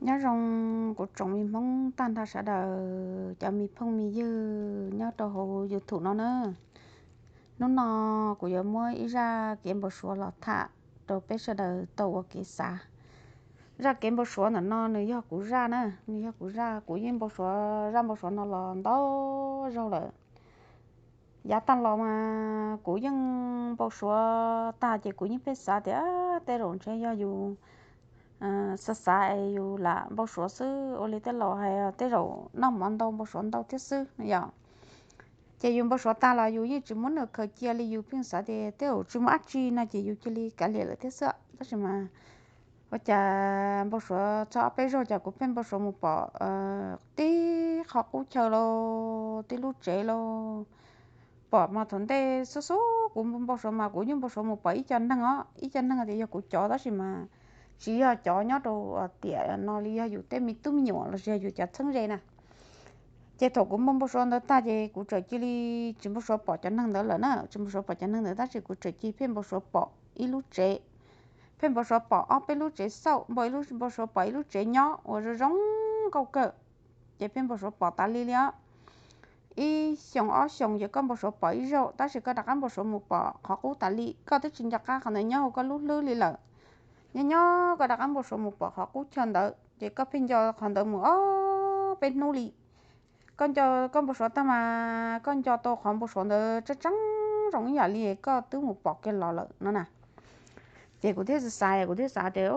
Nyob zoo kuv tsoom me Hmoob tag nrho sawv daws, cov me phooj me ywg nyob rau hauv YouTube no na. Hnub no kuv yuav muab ib zaj kev npau suav los tham rau peb sawv daws tau ua kev xav. Zaj kev npau suav ntawm no nws yog kuv zaj na, nws yog kuv zaj, kuv yeej npau suav zaj npau suav no los ntau zaug lawm. Yav tag los mas kuv yeej npau suav tag ces kuv yeej pheej xav tias tej zaum ntshe yog yus xav xav es yus lam npau suav xwb, ua li tej laus hais tej zaum noj mov ntau npau suav ntau thiab xwb yom. Ces yus npau suav tag los yus yeej tsis muab nws khaws cia li, yus pheej xav tias tej zaum tsis muaj dab tsi no ces yus cia li kav liam lawm thiab xwb. Tab sis mas ua cas npau suav txog ob peb zaug ces kuv pheej npau suav mus pom tib qhov qub chaw lauj, tib lub tsev lauj. Pom mas thaum ntej xub xub kuv npau suav mas kuv yeej npau suav mus pom ib co neeg os, ib co neeg tias yog kuv cov, tab sis mas tsis yog cov nyob rau tiam no li, yog yus tej me tub me nyuam los sis yog yus cov txheeb ze na. Ces thaum kuv npau npau suav ntawd tag ces kuv txawm cia li tsis npau suav pom cov neeg ntawd lawm na, tsis npau suav pom cov neeg ntawd, tab sis kuv txawm cia li pheej npau suav pom ib lub tsev, pheej npau suav pom ob peb lub tsev xauj, npau suav pom ib lub tsev nyob uas zoo zoo nkauj kawg. Ces pheej npau suav pom tas li li os. Ib xyoos ob xyoos ces koj npau suav pom ib zaug, tab sis koj rov qab npau suav mus pom qhov qub tas li, koj twb tsis nco qab qhov ntawd nyob hauv koj lub hlwb li lawm. Nyob nyob koj rov qab npau suav mus pom qhov qub chaw ntawd ces koj pheej nco qhov ntawd mus ob peb hnub li. Koj nco, koj npau suav tag mas koj nco tau qhov npau suav ntawd tseeb tseeb zoo ib yam li koj twb mus pom kiag los lawm no na. Ces kuv thiaj xav, kuv thiaj xav tias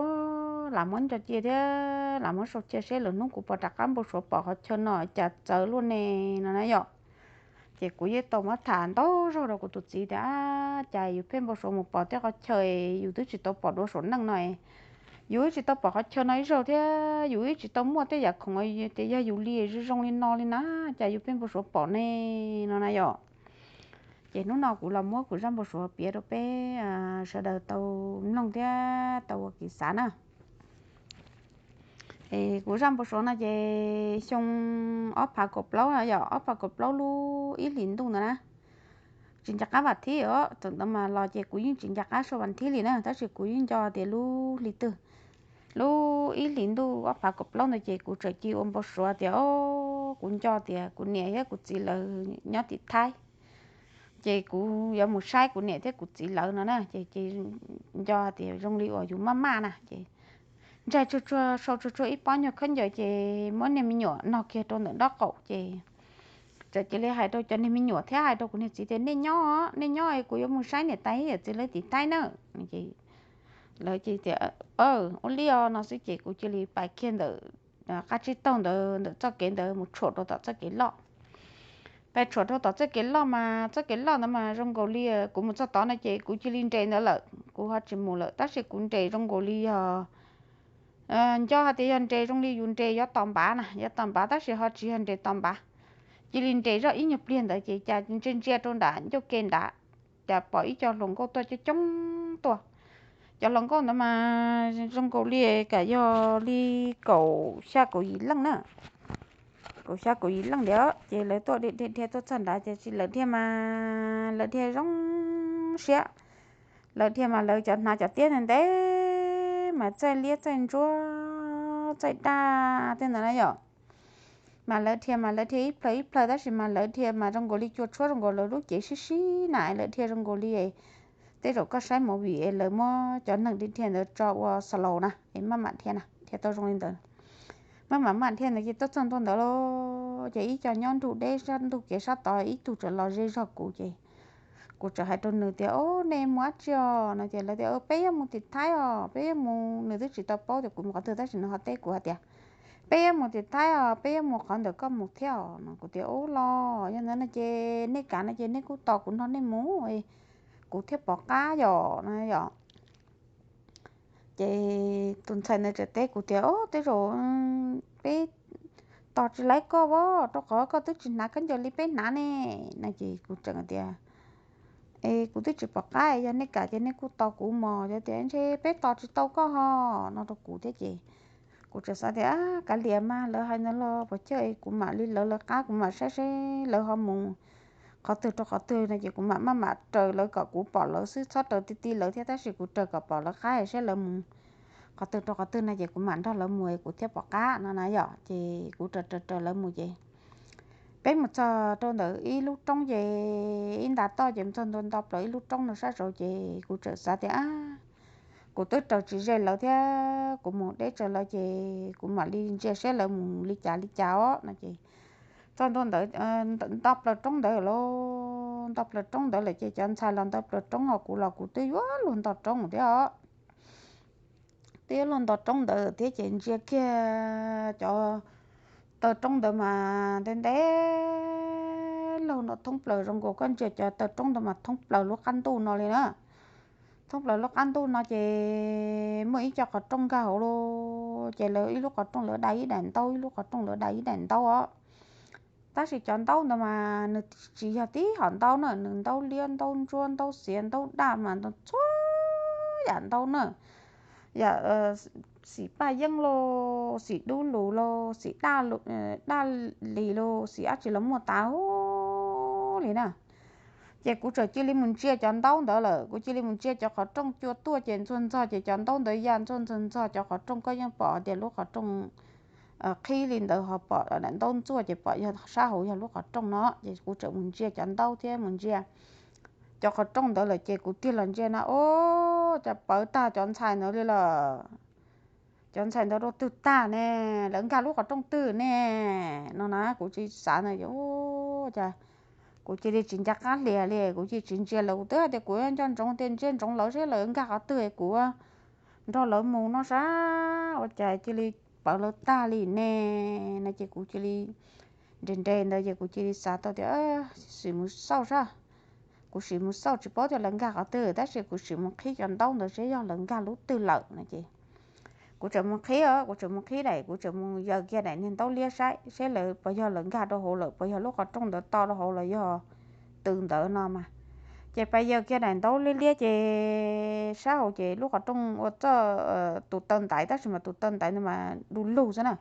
lam muab nco cia thiab lam muab sau cia seb lwm hnub kuv puas rov qab npau suav pom qhov chaw no cas txawv luaj ne no na yom. Ces kuv yeej tau muab tham ntau zaug rau kuv tus txiv tias cas yus pheej npau suav mus pom tej qhov chaw yus twb tsis tau pom dua saum neej no, yus twb tsis tau pom qhov chaw no ib zaug thiab yus twb tsis tau muaj tej yam khoom tias yog yus li zoo zoo li no li na, cas yus pheej npau suav pom ne no na yom. Ces hnub no kuv los muab kuv zaj npau suav piav rau peb sawv daws tau mloog thiab tau ua kev xav na. Kuv zaj npau suav no ces xyoo ob phav kaum plaub yom, ob phav kaum plaub lub ib hlis ntuj ntawd na, tsis nco qab vas thib os, thaum ntawd mas los ces kuv yeej tsis nco qab sau vas thib li na, tab sis kuv yeej nco tias lub hli twg, lub ib hlis ntuj ob phav kaum plaub ntawd ces kuv txawm cia li ua npau suav tias o, kuv nco tias kuv niam thiab kuv txiv lawv nyob tim Thaib, ces kuv yuav mus saib kuv niam thiab kuv txiv lawv no na, ces nco tias zoo li uas yus maj maj na ces ntsaig tsuag tsuag, sau tsuag tsuag ib pob nyuag khaub ncaws ces muab niag me nyuam nog kiag rau ntawm nraub qaum ces txawm cia li hais rau cov niag me nyuam thiab hais rau kuv niag txiv tias nej nyob, nej nyob es kuv yuav mus saib niam tais thiab yawm txiv lawv tim Thaib na. Lawv ces tias ua li os no xwb ces kuv cia li pais kiag ntawm qab tsib taug ntawd, ntawm txoj kev ntawd mus tshuam rau tom txoj kev loj. Pais tshuam rau tom txoj kev loj mas txoj kev loj ntawd mas zoo nkaus li kuv mus txog tod no ces kuv cia li nres ntawd lawm, kuv ho tsis mus lawm, tab sis kuv nres zoo nkaus li yog, nco hais tias yog nres zoo li yus nres yuav tos npav na, yuav tos npav tab sis ho tsis yog nres tos npav, cia li nres zoj ib nyuag pliag ntawd ces cas ntsia ntsia rau nram ncauj ke nrad, cas pom ib co hluas nkauj tuaj coob coob tuaj. Cov hluas nkauj ntawd mas zoo nkaus li kam yog li kaum xya kaum yim leej na, kaum xya kaum yim leej ntiag. Ces lawv tuaj dhia dhia dhia tuaj txog nrad ces lawv dhia mas lawv dhia zoo siab, lawv dhia mas lawv cov hnav cov tiab ntev ntev mas txaij liab txaij ntsuab txaij daj tej ntawd na yom. Mas lawv dhia mas lawv dhia ib plhaw ib plhaw tab sis mas lawv dhia mas zoo nkaus li cua tshuab, zoo nkaus lawv lub cev sib sib na, lawv dhia zoo nkaus li tej zaum koj saib movie es lawv muab cov neeg dhia dhia ntawd tso ua slow na es maj mam dhia na, dhia tau zoo li ntawd. Maj mam maj dhia ntawd ces tuaj txog ntua ntawd lauj, ces ib co nyob nrug deb sab ntug kev sab tod, ib tug txawm los ze zog kuv ces kuv txawm hais rau nws tias o, nej mus dab tsi os no ces lawv tias peb yuav mus tim Thaib os, peb yuav mus. Nws twb tsis tau paub tias kuv mus qhov twg tab sis nws ho teb kuv hais tias peb yuav mus tim Thaib os, peb yuav mus qhov ntawm koj mus thiab os no. Kuv tias ub los yog ntawd no ces nej kam no ces nej kuj tos kuv nrog nej mus, kuv thiaj pom qab yom no yom. Ces tus ntxhais ntawd txawm teb kuv tias o, tej zaum peb tos tsis laib koj as, rau qhov koj twb tsis hnav khaub ncaws li peb hnav ne no. Ces kuv tseem tias es kuv twb tsis pom qab, yog nej kam ces nej kuj tos kuv mog, yog tias ntshe peb tos tsis tau koj ho no rau kuv thiab. Ces kuv tseem xav tias kav liam mas, lawv hais ntawd los puas coj es kuv mam li lawv lawv qab, kuv mam saib seb lawv ho mus qhov twg rau qhov twg no ces kuv mam maj mam raws lawv kom kuv pom lawv xwb, txhob raws ti ti lawv thiab, tab sis kuv raws kom pom lawv qab es saib lawv mus qhov twg rau qhov twg no ces kuv mam nrog lawv mus kuv thiaj pom qab no na yom. Ces kuv raws raws raws lawv mus ces peb mus txog rau ntawm ib lub roob ces ib nta toj ces mus txog nto plaws ib lub roob no sab saud ces kuv txawm xav tias kuv twb raws tsis ze lawv thiab kuv mus deb tsawv lawv ces kuv mam li ntsia saib lawv mus li cas li cas os no ces txog nto ntawd, nto plaws roob ntawd lawm, nto plaws roob ntawd lawm ces cov ntxhais los nto plaws roob os, kuv los kuv twb yuav luag nto roob thiab os. Twb yuav luag nto roob ntawd thiab ces ntsia kiag cov taw roob ntawd mas ntev ntev laug no thoob plaws zoo nkaus koj ntsia cov taw roob ntawd mas thoob plaws lub qab ntuj no li na. Thoob plaws lub qab ntuj no ces muaj ib co qhov rooj nkag hauv lawm ces lawv ib lub qhov rooj lawv da ib daim ntaub, ib lub qhov rooj lawv da ib daim ntaub os. Tab sis cov ntaub ntawd mas nws tsis yog tib hom ntaub na, nws ntaub liab, ntaub ntsuab, ntaub xiav, ntaub daj mas txhua yam ntaub na. Yam xim paj yeeb los, xim dub lus los, xim daj lis los, xim dab tsi los muaj tas li na. Ces kuv txawm cia li mus ntsia cov ntaub ntawd lawm, kuv cia li mus ntsia cov qhov rooj cua tuaj ces ntxuag ntxog ces cov ntaub ntawd ya ntxuag ntxuag ntxog cov qhov rooj, koj yeej pom tias lub qhov rooj qhib li ntawd ho pom daim ntaub ntxuaj ces pom yog sab hauv yog lub qhov rooj no. Ces kuv txawm mus ntsia cov ntaub thiab mus ntsia cov qhov rooj ntawd lawm ces kuv tig los ntsia na, o, cas pawv tag cov ntxhais ntawd li lawm. Cov ntxhais ntawd rau twg tag ne, lawv nkag lub qhov rooj twg ne no na. Kuv tsis xav na, cas kuv cia li tsis nco qab hlias li, kuv cia li tsis ntsia lawv, kuv twb hais tias kuv nco ntsoov tias ntsia ntsoov lawv seb lawv nkag qhov twg kuv nrog lawv mus no sas, ua cas cia li pawv lawv tag li ne no. Ces kuv cia li nres nres ntawd ces kuv cia li xav tau tias sim mus xauj sas, kuv sim mus xauj tsis paub tias lawv nkag qhov twg tab sis kuv sim mus qhib cov ntaub ntawd seb yog lawv nkag lub twg lawm no ces kuv txawm mus qhib os, kuv txawm mus qhib daim, kuv txawm mus yaws kiag daim niag ntaub liab saib seb lawv puas yog lawv nkag rau hauv lawm, puas yog lub qhov rooj ntawd to rau hauv los yog tw ntawd no mas. Ces pais yaws kiag daim ntaub liab liab ces sab hauv ces lub qhov rooj ua txoj, tus taw ntaiv tab sis mas tus taw ntaiv ntawd mas du lug xwb na,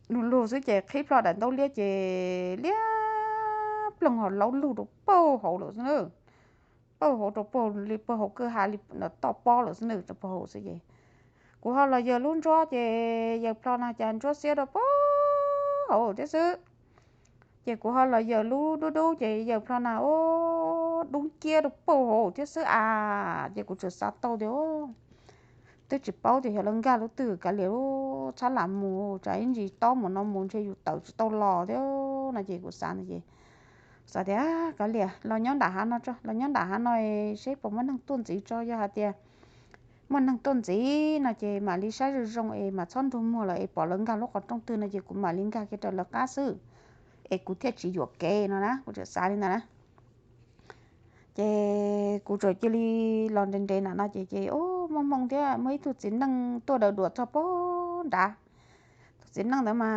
du lug xwb ces qhib plho daim ntaub liab ces liab ploog ho laub lug rau pauj hauv lawm xwb na. Pauj hauv rau pauj li pauj hauv kwj ha li toj pob lawm xwb na, rau pauj hauv xwb ces kuv ho los yaws lub ntsuab ces yaws plho na cas ntsuab xiab rau pauj hauv thiab xwb. Ces kuv ho los yaws lub dub dub ces yaws plho na, o, dub ciab rau pauj hauv thiab xwb a. Ces kuv txawm xav tau tias twb tsis paub tias yog lawv nkag lub twg, kav liam, txhob lam mus, tsam ib ntsis tob mus no mus ntshe yus tawm tsis tau los thiab no ces kuv xav ntawd ces xav tias kav liam los nyob nram hav no tso, los nyob nram hav no seb puas muaj neeg tuaj ntxiv tso, yog hais tias muaj neeg tuaj ntxiv no ces mam li saib zoo zoo es mam txhob nrug muag lawm es pom lawv nkag lub qhov rooj twg no ces kuv mam li nkag kiag raws lawv qab xwb es kuv thiaj tsis yuam kev no na, kuv txawm xav li ntawd na. Ces kuv txawm cia li los nres nres nram no ces ces o, muaj hmoo thiab muaj ib tug txiv neej tuaj daws duam txog pem nrad. Tus txiv neej ntawd mas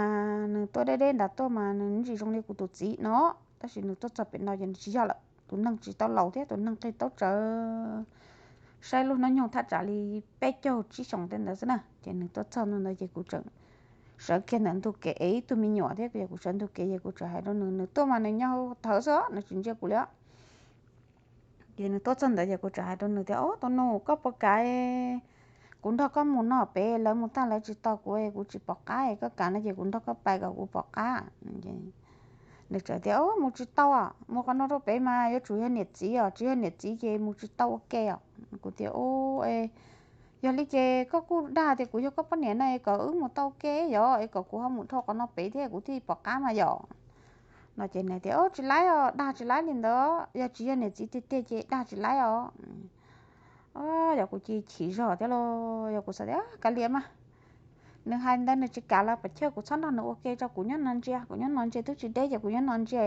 nws tuaj deb deb nrad tuaj mas nws ntsis zoo li kuv tus txiv no, tab sis nws tuaj txog pem no ces nws tsis yog lawm, tus neeg tsis tau laus thiab tus neeg qig taub tsawv, saib lub hnub nyoog thaj tsam li peb caug tsib xyoos tej ntawd xwb na. Ces nws tuaj txog ntawd ces kuv txawm sawv kiag ntawm ntug kev es ib tug me nyuam thiab ces kuv sawv ntug kev ces kuv txawm hais rau nws, nws tuaj mas nws nyo hauv thawv xwb, nws tsis ntsia kuv li. Ces nws tuaj txog ntawd ces kuv txawm hais rau nws tias, o, tus nus, koj puas kam kuv nrog koj mus no pem, lawv mus tag lawv tsis tos kuv, kuv tsis pom qab, koj kam no ces kuv nrog koj pais kom kuv pom qab. Nws txawm tias, o, mus tsis tau, mus qhov no rau pem mas yuav tsum yog niam txiv os, tsis yog niam txiv ces mus tsis tau ua ke os. Kuv tias, o, yog li ces koj kuj dag tias kuv yog koj poj niam no es kom wb mus tau ua ke yom, es kom kuv ho mus dhau qhov no pem thiab kuv thiaj pom qab mas yom. No ces nws tias, o, tsis laib os, dag tsis laib li ntawd, yog tsis yog niam txiv tiag tiag ces dag tsis laib os. Yog kuv cia li chim zog thiab los yog kuv xav tias kav liam mas, nws hais ntawd nws tsis kam los pom chaw kuv txhob nrog nws ua ke tso, kuv nyob no ntsia, kuv nyob no ntsia twb tsis deb ces kuv nyob no ntsia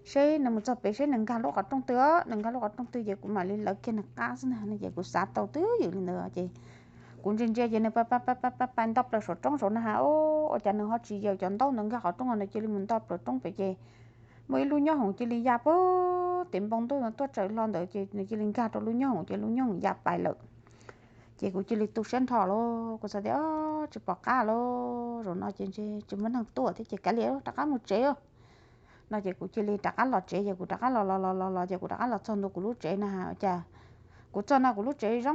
seb nws mus txog pem seb nws nkag lub qhov rooj twg, nws nkag lub qhov rooj twg ces kuv mam li lawv kiag nws qab xwb na. Ces kuv xav tau twb ywm li ntawd ces kuv ntsia ntsia ces nws pais pais pais pais nto plaws saum roob saud na has, ua cas nws ho tsis yaws cov ntaub ntawd nkag qhov rooj, nws cia li mus nto plaws roob pem ces muaj ib lub nyob hoom cia li ya puag tim npoo ntuj no tuaj tsaws hlo ntawd ces nws cia li nkag rau lub nyob hoom ces lub nyob hoom ya pais lawm. Ces kuv cia li tu siab nrho lauj, kuv xav tias tsis pom qab lauj, zaum no ces ntshe tsis muaj neeg tuaj thiab ces kav liam rov qab mus tsev no ces kuv cia li rov qab los tsev ces kuv rov qab los los los los los ces kuv rov qab los txog ntua kuv lub tsev na has, cas kuv txog no kuv lub tsev zoo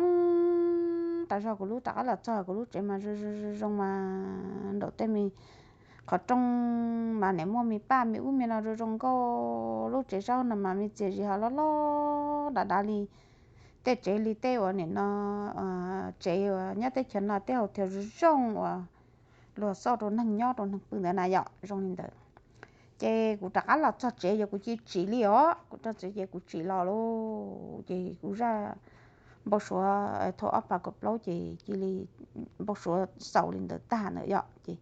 tas zog kuv lub, rov qab los txog kuv lub tsev mas zoo zoo mas nraum tej me qhov rooj mas nim muaj me paj me ub me no zoo zoo nkauj, lub tsev zaub no mas me txias zis ho loj loj dav dav li tej tsev li tej uas nim no tsev uas nyob teb chaws no tej hau thiav zoo zoo uas luag xauj rau neeg nyob rau neeg pw ntawd na yom, zoo li ntawd. Ces kuv rov qab los txog tsev ces kuv cia tsim li os, kuv txog tsev ces kuv tsim los lauj, ces kuv zaj npau suav thaum ob phav kaum plaub ces cia li npau suav xaus li ntawd tag ntawd yom. Ces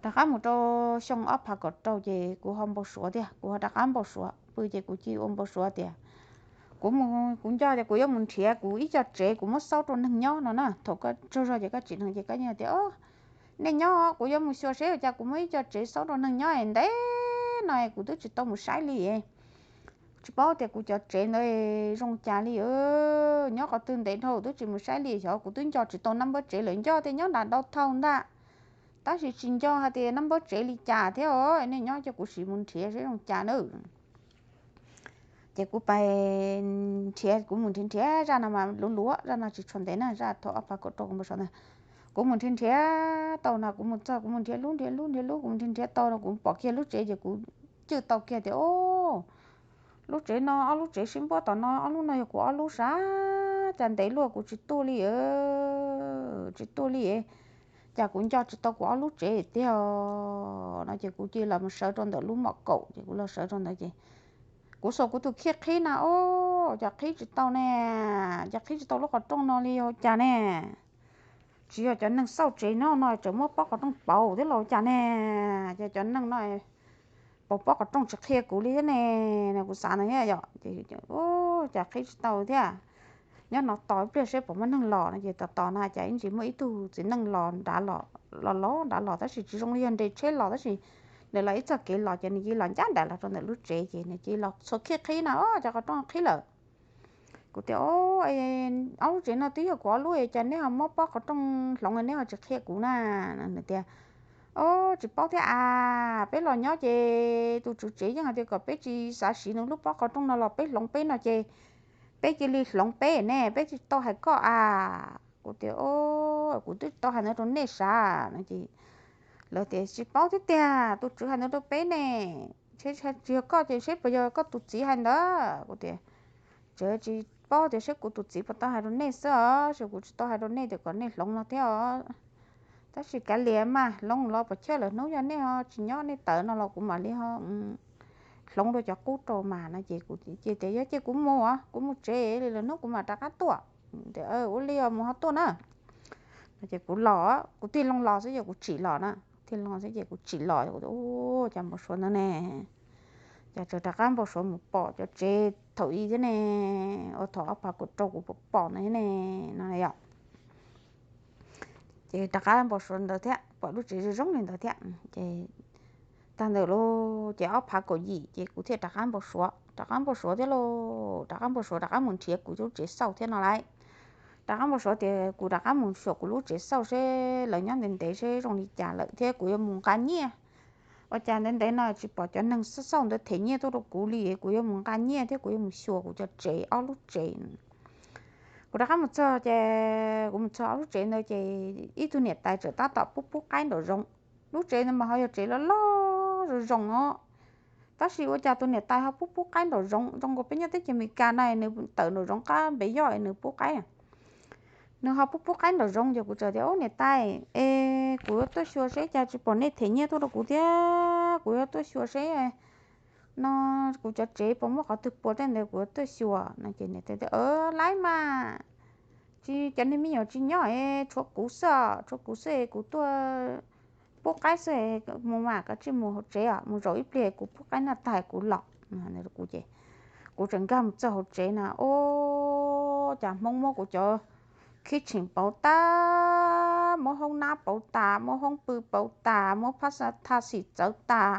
rov qab mus rau xyoo ob phav kaum rau ces kuv ho npau suav tiag, kuv ho rov qab npau suav pw ces kuv cia ua npau suav tias kuv mus, kuv nco tias kuv yuav mus nrhiav kuv ib co tsev kuv muab xauj rau neeg nyob no na. Thaum koj tsaug zog ces koj tsim neeg ces koj yeej tias nej nyob, kuv yuav mus xyuas seb ua cas kuv muaj ib co tsev xauj rau neeg nyob ntev no kuv twb tsis tau mus saib li. Tsis paub tias kuv cov tsev ntawd zoo cas li, nyob qhov twg ntev dhau twb tsis mus saib li. Xyov kuv twb nco tsis tau nab npawb tsev lawm, nco tias nyob nram downtown ntag, tab sis tsis nco hais tias nab npawb tsev li cas thiab os. Nej nyob coj kuv sim mus nrhiav seb zoo cas na. Ces kuv pais nrhiav, kuv mus nrhiav nrhiav zaj no mas luv luav, zaj no tsis tshua ntev na, zaj thaum ob phav kaum rau kuv npau suav ntag. Kuv mus nrhiav nrhiav tau no kuv mus txog kuv mus nrhiav lub nrhiav lub nrhiav lub, kuv mus nrhiav nrhiav tau no kuv pom kiag lub tsev ces kuv cwj tau kiag tias o, lub tsev no ob lub tsev sib npuab tom no ob lub no yog kuv ob lub sav, cas ntev luaj kuv tsis tuaj li, tsis tuaj li, cas kuv nco tsis tau kuv ob lub tsev tiag no. Ces kuv cia li los mus sawv rau ntawm lub mom kaum ces kuv los sawv rau ntawd ces kuv xuas kuv tus khib qhib na, o, cas qhib tsis tau ne, cas qhib tsis tau lub qhov rooj no li ua cas ne? Tsis yog cov neeg xauj tsev no no tseem muab pob qhov rooj pauv thiab los ua cas ne? Ces cov neeg no pauv pob qhov rooj tsis qhia kuv li thiab ne, no kuv xav ntawd thiab yom. Ces cas qhib tsis tau thiab, nyob no tos ib pliag seb puas muaj neeg los no. Ces tos tos na cas ib ntsis muaj ib tug txiv neej los nrad, los los nrad los tab sis tsis zoo li yog nres tsheb los tab sis nws los ib txoj kev los ces nws cia li los ncaj nraim los rau ntawm lub tsev ces nws cia li los txhua khib qhib na, o, cov qhov rooj qhib lawm. Kuv tias o, ob lub tsev no twb yog kuv ob lub cas nej ho muab pob qhov rooj hloov nej ho tsis qhia kuv na? Nws tias o, tsis paub thiab a, peb los nyob ces tus tswv tsev yeej hais tias kom peb tsis xav siv nws lub pob qhov rooj no los peb hloov peb no ces peb cia li hloov peb ne, peb tsis tau hais koj a. Kuv tias o, kuv twb tsis tau hais ntawd rau nej sav no ces lawv tias tsis paub thiab tiag, tus tswv hais ntawd rau peb ne, tsis yog koj ces seb puas yog koj tus txiv hais ntawd. Kuv tias tsis paub tias seb kuv tus txiv puas tau hais rau nej xwb os, kuv tsis tau hais rau nej tias kom nej hloov no thiab os. Tab sis kav liam mas, hloov los puas chawj, lwm hnub yog nej ho tsis nyob nej tawm no los kuv mam li ho hloov dua cov qub rau mas no ces kuv cia tias yog ces kuv mus, kuv mus tsev li lwm hnub kuv mam rov qab tuaj. Ua li os, mus ho tuaj na. No ces kuv los, kuv tig loo los xwb ces kuv tsim los na, tig loo xwb ces kuv tsim los, kuv tias u, cas npau suav ntawd ne, cas tseem rov qab npau suav mus pom cov tsev thaum ub thiab ne, ua thaum ob phav kaum rau kuv pom pom ntawd thiab ne, no yom. Ces rov qab npau suav ntawd thiab, pom lub tsev zoo zoo li ntawd thiab. Ces tag ntawd lauj ces ob phav kaum yim ces kuv thiaj rov qab npau suav, rov qab npau suav thiab lauj, rov qab npau suav rov qab mus nrhiav kuv lub tsev xauj thiab no lauj. Rov qab npau suav tias kuv rov qab mus xyuas kuv lub tsev xauj seb lawv nyob ntev ntev seb zoo li cas lawm thiab kuv yuav mus nqa nyiaj. Ua cas ntev ntev no tsis pom cov neeg xauj xauj ntawd them nyiaj tuaj rau kuv li, kuv yuav mus nqa nyiaj thiab kuv yuav mus xyuas kuv cov tsev ob lub tsev. Kuv rov qab mus txog ces kuv mus txog ob lub tsev ntawd ces ib tug niam tais tseem tab tom pub pub qaib nraum zoov. Lub tsev ntawd mas ho yog tsev loj loj zoo zoo os, tab sis ua cas tus niam tais ho pub pub qaib nraum zoov, zoo nkaus peb nyob teb chaws Amelikas no nws tawm nraum zoov qab npe yoj nws pub qaib. Nws ho pub pub qaib nraum zoov ces kuv txawm tias, Ub, niam tais, es kuv yuav tuaj xyuas seb cas tsis pom nej them nyiaj tuaj rau kuv thiab, kuv yuav tuaj xyuas seb no kuv cov tsev puas muaj qhov twg puas tej ntawd kuv yuav tuaj xyuas no ces niam tais tias, Laib mas, tsis cov niag me nyuam tsis nyob, tshuav kuv xwb, tshuav kuv xwb es kuv tuaj pub qaib xwb, mus mas koj cia li mus hauv tsev os, mus zaum ib pliag kuv pub qaib noj tag kuv los. Kuv ces kuv tseem nkag mus txog hauv tsev na, ub, cas Hmoob muab kuv cov kitchen pauv tas, muab hoob nab pauv tas, muab hoob pw pauv tas, muab phab thaj xim txawv tas,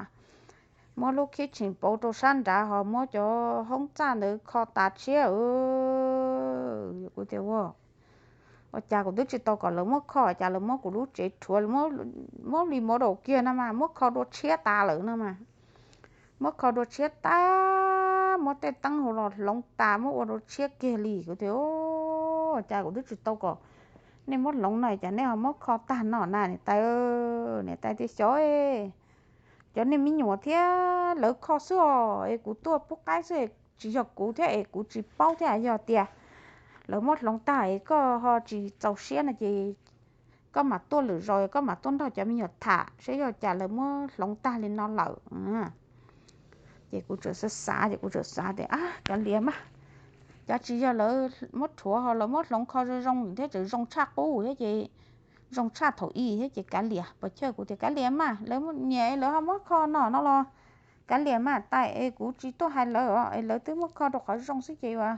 muab lub kitchen pauv rau sab nrad ho muab cov hoob txaj ntawd kho tas tshiab. Kuv tias, Ua, ua cas kuv twb tsis tau kom lawv muab kho, cas lawv muab kuv lub tsev rhuav, muab li mov daum kiag no mas muab kho dua tshiab tas lawm no mas. Muab kho dua tshiab tas, muab tej teeb hauv los hloov tas, muab ua dua tshiab kiag li. Kuv tias, Ua cas kuv twb tsis tau kom nej muab hloov no cas nej ho muab kho tag no na niam tais. Niam tais tias xyov, cov nej me nyuam thiab lawv kho xwb os, es kuv tuaj pub qaib xwb, tsis yog kuv thiab es kuv tsis paub thiab. Yog tias lawv muab hloov tag es koj ho tsis txaus siab no ces koj mam tuaj lwm zaus, koj mam tuaj nrog cov me nyuam tham seb yog cas lawv muab hloov tag li no lawm. Ces kuv txawm xav xav, ces kuv txawm xav tias, a, kav liam mas, cas tsis yog lawv muab rhuav ho lawv muab hloov kho zoo zoo thiab tseem zoo tshaj qub thiab ces zoo tshaj thaum i thiab ces kav liam. Pos chawj kuv tias kav liam mas, lawv nyiam lawv ho muab kho no no los kav liam mas, tais es kuv tsis tuaj hais lawv os, es lawv twb muab kho rau qhov zoo xwb ces ua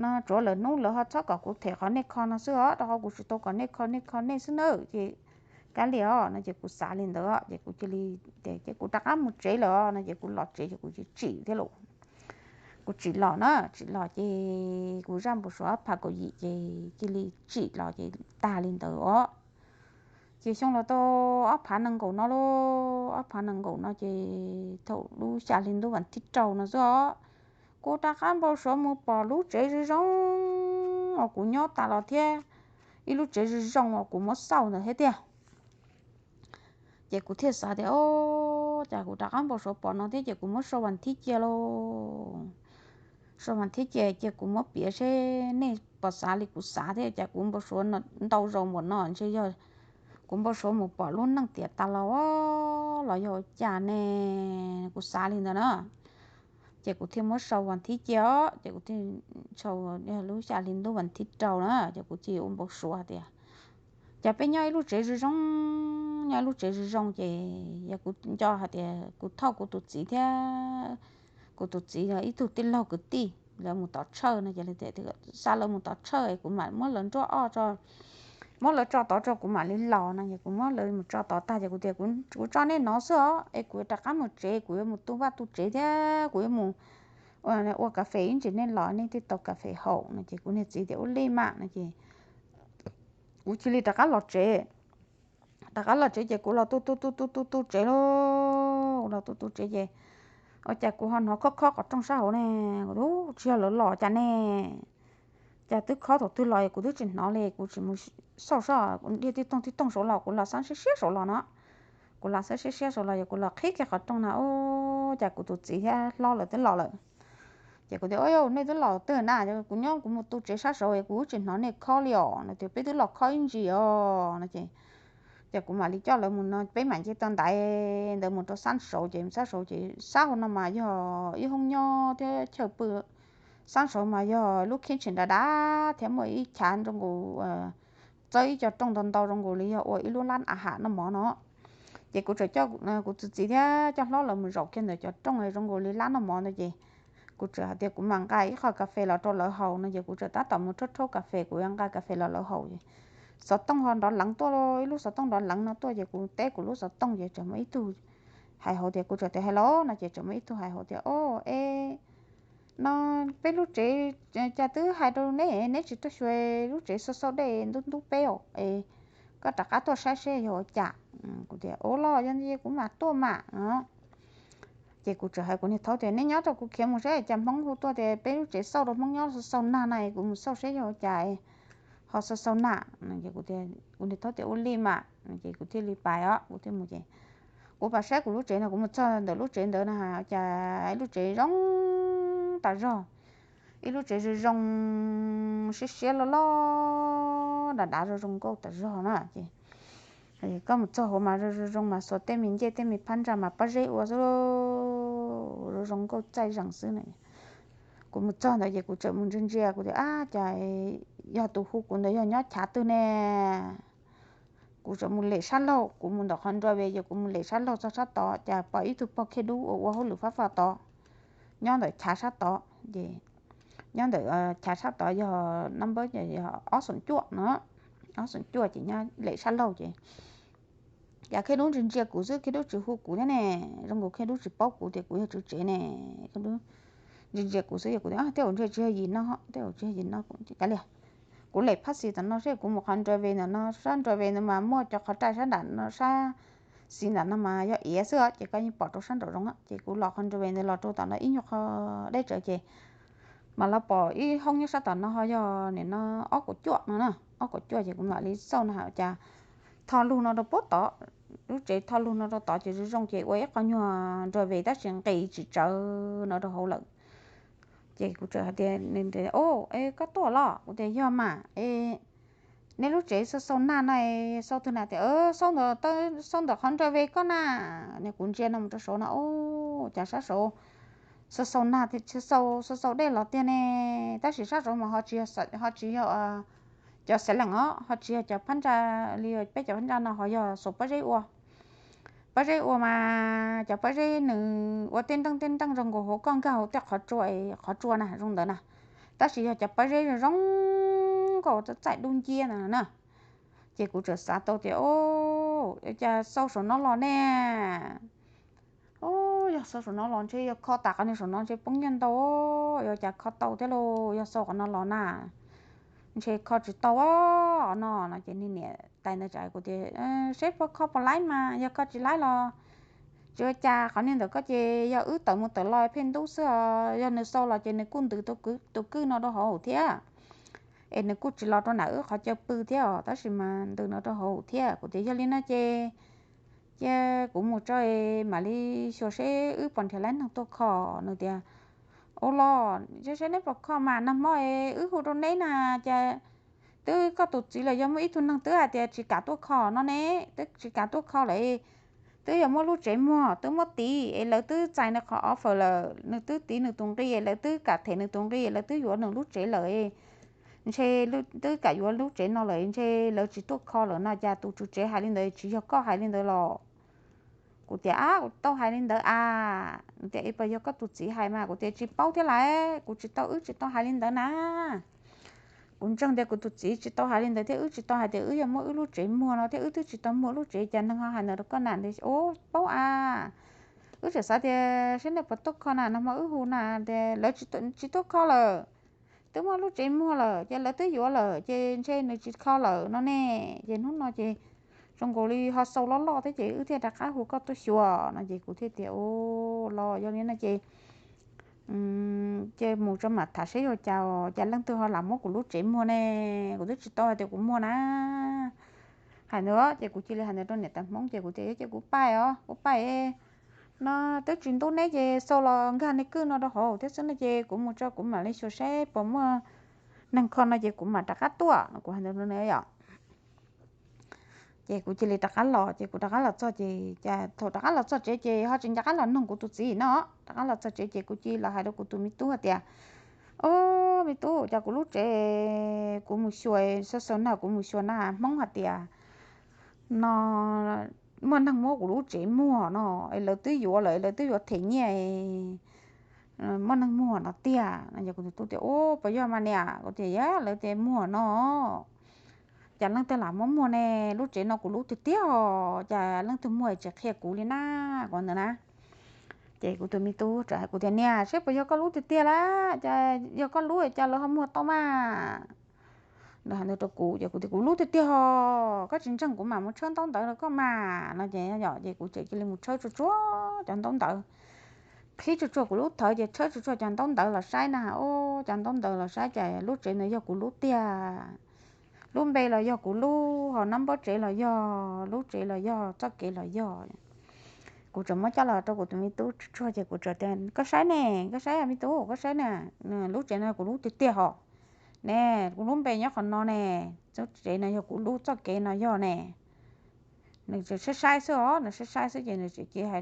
no tsuav lawm hnub lawv ho txhob kom kuv them qhov nej kho no xwb os, rau qhov kuv tsis tau kom nej kho, nej kho nej xwb nawb ces kav liam os no ces kuv xav li ntawd ces kuv cia li, ces kuv rov qab mus tsev lawm os no ces kuv los tsev ces kuv cia li tsim thiab los. Kuv tsim los na, tsim los ces kuv zaj npau suav ob phav kaum yim ces cia li tsim los ces tag li ntawd os. Ces xyoo los tau ob phav nees nkaum no lauj, ob phav nees nkaum no ces thaum lub xya hli ntuj vas thib rau no xwb os, kuv rov qab npau suav mus pom lub tsev zoo zoo uas kuv nyob tas los thiab ib lub tsev zoo zoo uas kuv muab xauj ntawd thiab tiag. Ces kuv thiaj xav tias, o, cas kuv rov qab npau suav pom no thiab ces kuv muab sau vas thib cia lauj. Sau vas thib cia ces kuv muab piav seb nej puas xav li kuv xav thiab, cas kuv npau suav ntau zaus npaum no ntshe yog kuv npau suav mus pom lub neej tiam tas los los yog ua cas ne, kuv xav li ntawd na. Ces kuv thiaj muab sau vas thib cia os, ces kuv thiaj sau lub xya hli ntuj vas thib rau na, ces kuv thiaj ua npau suav tias, cas peb nyob ib lub tsev zoo zoo, nyob ib lub tsev zoo zoo ces yog kuv nco hais tias kuv thauj kuv tus txiv thiab kuv tus txiv ib tug tij laug kwv tij lawv mus tom tshawj no ces xa lawv mus tom tshawj kuv mam muab lawv nruab oj tso, muab lawv tso tod tso kuv mam li los no ces kuv muab lawv mus tso tod tag ces kuv tias, kuv tso nej nov xwb os es kuv yuav rov qab mus tsev, kuv yuav mus tu vaj tu tsev thiab kuv yuav mus ua kas fes ib ntsis, nej los nej thiaj tau kas fes haus no ces kuv niag txiv tias ua li mas no ces kuv cia li rov qab los tsev. Rov qab los tsev ces kuv los tu tu tu tu tu tu tsev lauj, los tu tu tsev ces ua cas kuv ho hnov khob khob qhov rooj sab hauv ne, kuv tias tsis yog lawv los cas ne, cas twb khob thaum twg los kuv twb tsis hnov li, kuv tsis mus xauj saib, kuv dhia tib toog tib toog saud los, kuv los xab siab siab saud los no, kuv los xab siab siab saud los yog kuv los qhib kiag qhov rooj no, ua cas kuv tus txiv thiab hlob lawv twb los lawm. Ces kuv tias, nej twb los twg na, kuv nyob kuv mus tu tsev sab saud es kuv tsis hnov nej khob li os no, tias peb twb los khob ib ntsis os no ces, ces kuv mam li coj lawv mus no, peb mam nce tau ntaiv ntawd mus rau xab saud ces, xab saud ces xab hauv no mas yog ib hoob nyob thiab chaw pw, xab saud mas yog lub kitchen dav dav thiab muaj ib chav nroo nkaus, txawb ib co rooj ntau ntau zoo nkaus li yog ua ib lub lab a ham noj mov no. Ces kuv txawm coj kuv tus txiv thiab coj hlob lawv mus zaum kiag ntawm cov rooj zoo nkaus li lab noj mov ntawd ces kuv txawm hais tias kuv mam nqa ib qho kas fes los rau lawv haus no ces kuv txawm tab tom mus rhaub rhaub kas fes, kuv yuav nqa kas fes los lawv haus ces xov tooj ho nrov leev tuaj, ib lub xov tooj nrov leev no tuaj ces kuv teb kuv lub xov tooj ces tseem muaj ib tug hais hauv tias, kuv txawm tias hello no ces tseem muaj ib tug hais hauv tias, o, e, no peb lub tsev cas twb hais rau neb, neb tsis tuaj xyuas lub tsev xau xau dej ntub ntub peb os, es koj rov qab tuaj saib seb yog ua cas. Kuv tias ua los yog kuv mam tuaj mam. Ces kuv txawm hais kuv niag thaub tias neb nyob rau kuv khiav mus saib cas Hmoob hu tuaj tias peb lub tsev xauj rau Hmoob nyob xau xau nag na, kuv mus xauj saib yog ua cas ho xau xau nag. Kuv niag thaub tias ua li mas, ces kuv thiaj li pais os, kuv thiaj mus ces kuv pais saib kuv lub tsev no, kuv mus txog ntawm lub tsev ntawd na cas lub tsev zoo tas zog, ib lub tsev zoo zoo siab siab loj loj dav dav zoo zoo nkauj tas zog na ces koj mus txog hauv mas zoo zoo zoo mas xuas tej me ncej tej me phab ntsa mas pob zeb ua xwb, zoo zoo nkauj txaij zeem xwb na. Kuv mus txog ntawd ces kuv txawm mus ntsia ntsia, kuv tias ab cas yog tus hu kuv ntawd yog nyob chav twg ne. Kuv txawm mus lem sab laug, kuv mus ntawm qhov nrua ve ces kuv mus lem sab laug txog sab tod cas pom ib tug pog khej dub uas ua hauj lwm fab fab tod nyob ntawm chav sab tod ces, nyob ntawm chav sab tod yog number ob xoom cuaj no, ob xoom cuaj ces nyob lem sab laug ces cas khej dub ntsia ntsia kuv xwb, khej dub tsis hu kuv thiab ne, zoo nkaus khej dub tsis paub kuv tias kuv yog tswv tsev ne. Khej dub ntsia ntsia kuv xwb ces kuv tias tej zaum ntshe tsis yog yim no, tej zaum tsis yog yim no, kuv tias kav liam, kuv lem phab xis tom no seb, kuv mus qhov nrua ve ntawm no, sab nrua ve ntawd mas muaj cov qhov rai sab nram no, sab xis nram no mas yog iav xwb ces koj yeej pom rau sab nraum zoov. Ces kuv los qhov nrua ve ntawd los rau tom no ib nyuag qho deb tsawv ces mam los pom ib hoob nyob sab tom no ho yog nim no ob kaum cuaj no na. ob kaum cuaj ces kuv mam li xauj no hais cas tho lug no rau puag tod, lub tsev tho lug no rau tod ces zoo zoo ces ua ib qho nyuag driveway tab sis nqis tsis tsawv no rau hauv lawm. Ces kuv txawm hais tias, o, e, koj tuaj los? Kuv tias yog mas, e, nej lub tsev xau xau nag no, xau twg na? Tias xau ntawm, xau ntawm qhov driveway koj na. Kuv ntsia no mus rau saud no, o, cas sab saud xau xau nag, xau xau dej los tiag ne, tab sis sab saud mas ho tsis yog cov xav lees os, ho tsis yog cov phab ntsa li peb cov phab ntsa no, ho yog xau pob zeb ua. Pob zeb ua mas cov pob zeb nws ua tej nreej tej nreej zoo nkaus hauv koj nkag hauv tej qhov tsua, qhov tsua na zoo ntawd na, tab sis yog cov pob zeb zoo zoo nkaus txaij dub nciab ntawd na. Ces kuv txawm xav tau tias, o, cas xau saum no los ne? O, yog xau saum no los ntshe yog kho tas qhov no saum no ntshe poob nyiaj ntau, yog cas kho tau thiab lauj, yog xau qhov no los na ntshe kho tsis tau no no. Ces niag niam tais ntawd txawm hais kuv tias, seb puas kho puas laib mas, yog kho tsis laib los tsis ua cas, qhov niag ntawm koj ces yog wb tawm mus tawm los pheej ntub xwb os, yog nws xau los ces nws kuj ntws tus kwj no rau hauv thiab, es nws kuj tsis los rau nram wb qhov chaw pw thiab os, tab sis mas ntws no rau hauv thiab. Kuv tias yog li no ces cia kuv mus tso es mam li xyuas seb wb puas nrhiav laib neeg tuaj kho. Nws tias, ua los seb seb neb puas kho mas, nag hmo es wb hu rau neb na, cas twb koj tus txiv los yog muaj ib tug neeg twb hais tias tsis kam tuaj kho no ne, twb tsis kam tuaj kho lawm, twb yog muab lub tsev muag, twb muab tiv es lawv twb txais nws qhov offer lawm, nws twb tiv nws tus nqi es lawv twb kam them nws tus nqi es lawv twb yuav nws lub tsev lawm, ntshe twb kam yuav lub tsev no lawm ntshe lawv tsis tuaj kho lawm no. Cas tus tswv tsev hais li ntawd, tsis yog koj hais li ntawd los? Kuv tias, ab, kuv tau hais li ntawd a. Nws tias, es puas yog koj tus txiv hais mas? Kuv tias tsis paub thiab lauj, kuv tsis tau, wb tsis tau hais li ntawd na. Kuv ntseeg tias kuv tus txiv tsis tau hais li ntawd thiab wb tsis tau hais tias wb yuav muab wb lub tsev muag no thiab, wb twb tsis tau muag lub tsev, cas neeg ho hais ntawd rau koj na? Ua paub a, wb tseem xav tias seb nej puas tuaj kho na, nag hmo wb hu na tias lawv tsis tuaj kho lawm, twb muab lub tsev muag lawm ces lawv twb yuav lawm ces ntshe nws tsis kho lawm no ne. Ces hnub no ces zoo nkaus li ho xau loj loj thiab ces wb thiaj rov qab hu koj tuaj xyuas no. Ces kuv thiaj tias, ua los yog li no ces cia mus tso mam tham seb yog cas, cas leej twg ho lam muab kuv lub tsev muag ne, kuv twb tsis tau hais tias kuv muag na. Hais ntawd ces kuv cia li hais ntawd rau niam tais Hmoob ces kuv tias, yog ces kuv pais os, kuv pais no twb tsis ntub neb ces xau los nkag neb kwj no rau hauv thiab xwb no ces kuv mus tso kuv mam li xyuas seb puas muaj neeg kho no ces kuv mam rov qab tuaj no, kuv hais ntawd rau nws yom. Ces kuv cia li rov qab los, ces kuv rov qab los txog ces thaum rov qab los txog tsev ces ho tsis nco qab los nug kuv tus txiv no, rov qab los txog tsev ces kuv cia li los hais rau kuv tus me tub hais tias, o, me tub, cas kuv lub tsev kuv mus xyuas xau xau na, kuv mus xyuas na Hmoob hais tias no muaj neeg muab kuv lub tsev muag no, es lawv twb yuav lawm, lawv twb yuav them nyiaj, muaj neeg muag no tiag no. Kuv tus tub tias, u, puas yog mas niam? Kuv tias, yog, lawv tias muag no. Cas leej twg lam muab muag ne? Lub tsev no kuv lub tiag tiag os, cas leej twg muag tsis qhia kuv li na? Kuv ntawd na. Ces kuv tus me tub txawm hais kuv tias, niam, seb puas yog koj lub tiag tiag lawm, cas yog koj lub cas lawv ho muag tau mas. Nws hais ntawd rau kuv ces kuv tias, kuv lub tiag tiag os, koj tsis ntseeg kuv mam mus tshawb ntaub ntawv rau koj mas no. Ces yom, ces kuv txawm cia li mus tshawb tsuag tsuag cov ntaub ntawv, qhib tsuag tsuag kuv lub thawv ces tshawb tsuag tsuag cov ntaub ntawv los saib na. U, cov ntaub ntawv los saib ces lub tsev ntawd yog kuv lub tiag, lub npe los yog kuv lub, ho nab npawb tsev los yog, lub tsev los yog, txoj kev los yog. Kuv txawm muab coj los rau kuv tus me tub tsuag tsuag ces kuv txawm tias, koj saib ne, koj saib me tub, koj saib ne, lub tsev no kuv lub tiag tiag hos ne, kuv lub npe nyob qhov no ne, lub tsev no yog kuv lub, txoj kev no yog ne. Nws txawm saib saib xwb os, nws saib saib xwb ces nws txawm cia,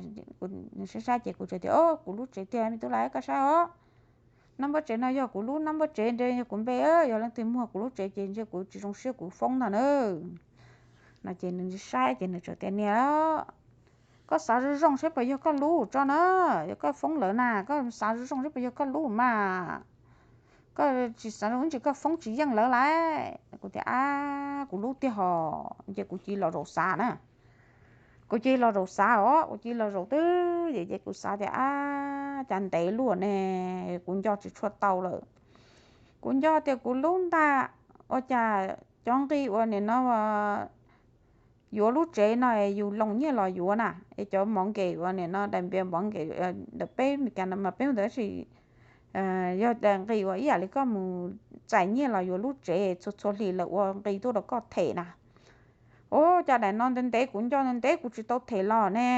nws saib saib ces kuv txawm tias, o, kuv lub tsev tiag me tub lauj, koj saib os, nab npawb tsev no yog kuv lub, nab npawb tsev ntshe yog kuv npe, yog leej twg muag kuv lub tsev ces ntshe kuv tsis zoo siab kuv foob ntag na. No ces nws saib ces nws txawm tias, niam, koj xav zoo zoo seb puas yog koj lub tso na, yog koj foob lawv na, koj xav zoo zoo seb puas yog koj lub mas, koj tsis xav zoo ntsis koj foob tsis yeej lawv lauj. Kuv tias, ab, kuv lub tiag hos, ces kuv cia li los zaum xav na. Kuv cia li los zaum xav os, kuv cia li los zaum twb ces kuv xav tias, ab, cas ntev luaj ne, kuv nco tsis tshua tau lawm. Kuv nco tias kuv lub ntag, ua cas cov nqi uas nim no yuav lub tsev no es yus loos nyiaj los yuav na, es cov mov nkem uas nim no daim npias mov nkem ntawm peb Meskas no mas peb hu ntawd tab sis Yog nqi uas ib yam li koj mus txais nyiaj los yuav lub tsev txhua txhua hlis lawv ua nqi tuaj rau koj them na. Ua cas daim no ntev ntev kuv nco ntev ntev kuv tsis tau them los ne,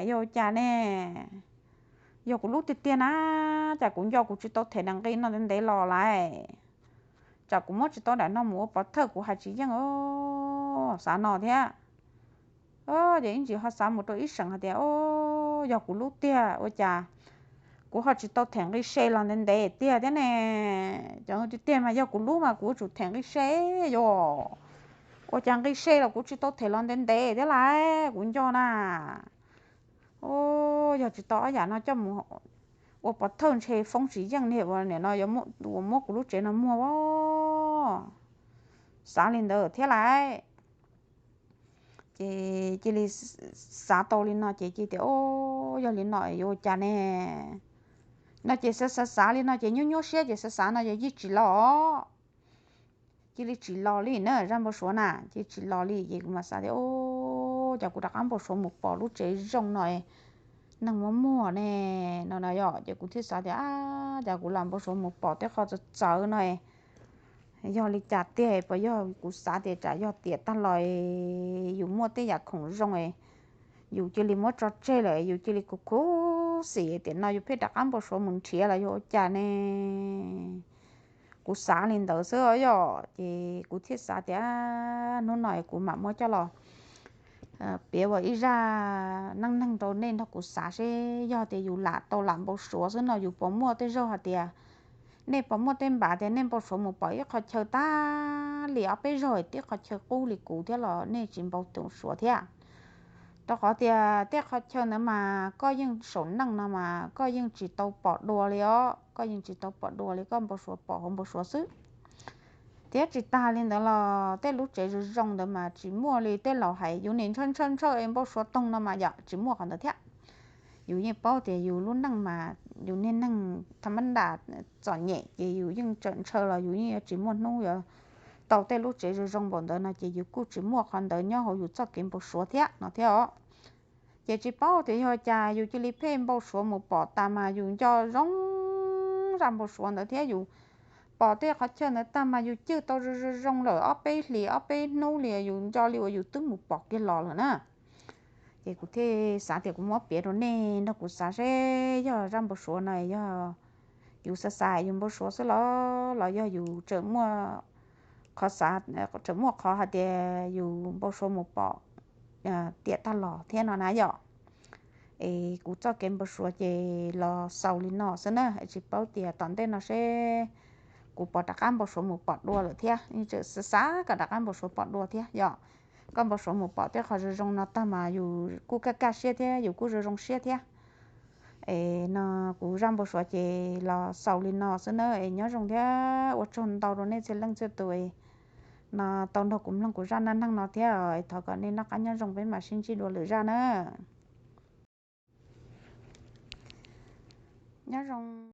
yog ua cas ne? Yog kuv lub tiag tiag na, cas kuv nco kuv tsis tau them daim nqi no ntev ntev los lawm. Tsam kuv muab tsis tau daim no mus ua pov thawj kuv hais tsis yeej, xav no thiab. Ces ib ntsis ho xav mus rau ib seem hais tias, o, yog kuv lub tiag ua cas kuv ho tsis tau them nqi se los ntev ntev tiag thiab ne. Cov tiag tiag mas yog kuv lub mas kuv yuav tsum them nqi se, yog ua cas nqi se los kuv tsis tau them los ntev ntev thiab lawm kuv nco na. O, yog tsis tau ob yam no coj mus ua pov thawj ntshe foob tsis yeej li uas nim no uas muab kuv lub tsev no muag a, xav li ntawd thiab lawm. Ces cia li xav tau li no ces cia tias, o, yog li no yuav ua cas ne? No ces xav xav xav li no ces nyuaj nyuaj siab ces xav xav no yog yeej tsis los, cia li tsis los li na zaj npau suav na, cia li tsis los li. Ces kuv mas xav tias, o, cas kuv rov qab npau suav mus pom lub tsev zoo no neeg muaj muag ne, no no yog ces kuv thiaj xav tias, a, cas kuv lam npau suav mus pom tej qho txawv txawv no, yog li cas tiag, puas yog kuv xav tias tsam yog tiam tag los yus muaj tej yam khoom zoo, yus cia li muab tso tseg lawm yus cia li khuv khuv xim tiam no yus pheej rov qab npau suav mus nrhiav los yog ua cas ne? Kuv xav li ntawd xwb yog ces kuv thiaj xav tias, hnub no kuv mam muab coj los piav ua ib zaj neej neeg rau nej nrog kuv xav seb yog tias yus lam tau lam npau suav xwb no yus puas muaj tej zaug hais tias, nej puas muaj tej npav tias nej npau suav mus pom ib qho chaw tag li ob peb zaug tib qho chaw qub li kuv thiab los nej tsis npau suav thiab? Rau qhov tias tej qhov chaw ntawd mas koj yeej saum neej no mas koj yeej tsis tau pom dua li os, koj yeej tsis tau pom dua li, koj npau suav pom hauv npau suav xwb. Thiab tsis tas li ntawd los tej lub tsev zoo zoo ntawd mas tsis muaj li tej laus hais yus nim ntshaw ntshaw ntshaw npau suav toog no mas yom tsis muaj qhov ntawd thiab. Yus yeej paub tias yus lub neej mas yus niag neeg tha mab nram txom nyem ces yus yeej tseem ntshaw los yus yeej yuav tsis muaj hnub yuav tau tej lub tsev zoo zoo npaum ntawd no ces yus kuj tsis muaj qhov ntawd nyob hauv yus txoj kev npau suav thiab no thiab os. Ces tsis paub tias yog cas yus cia li pheej npau suav mus pom tas mas yus nco zoo zaj npau suav ntawd thiab yus pom tej qhov chaw ntawd tag mas yus cwj tau zoo zoo zoo lawm ob peb hlis ob peb hnub li yus nco li uas yus twb mus pom kiag los lawm na. Ces kuv thiaj xav tias kuv muab piav rau nej nrog kuv xav seb yog zaj npau suav no yog yus xav xav yus npau suav xwb los los yog yus tseem muaj qhov xav, tseem muaj qhov hais tias yus npau suav mus pom tiam tag los thiab no na yom. Es kuv txoj kev npau suav ces los xaus li no xwb na, tsis paub tias tom ntej no seb kuv puas rov qab npau suav mus pom dua lawm thiab, tseem xav xav kom rov qab npau suav pom dua thiab yom. Koj npau suav mus pom tej qhov zoo zoo no tag mas yus kuj kaj kaj siab thiab yus kuj zoo zoo siab thiab. Es no kuv zaj npau suav ces los xaus li no xwb na, es nyob zoo thiab ua tsaug ntau rau nej txhia leej txhia tus no tau nrog kuv mloog kuv zaj neej neeg no thiab. Thov kom nej noj qab nyob zoo, peb mam sib ntsib dua lwm zaj na. Nyob zoo.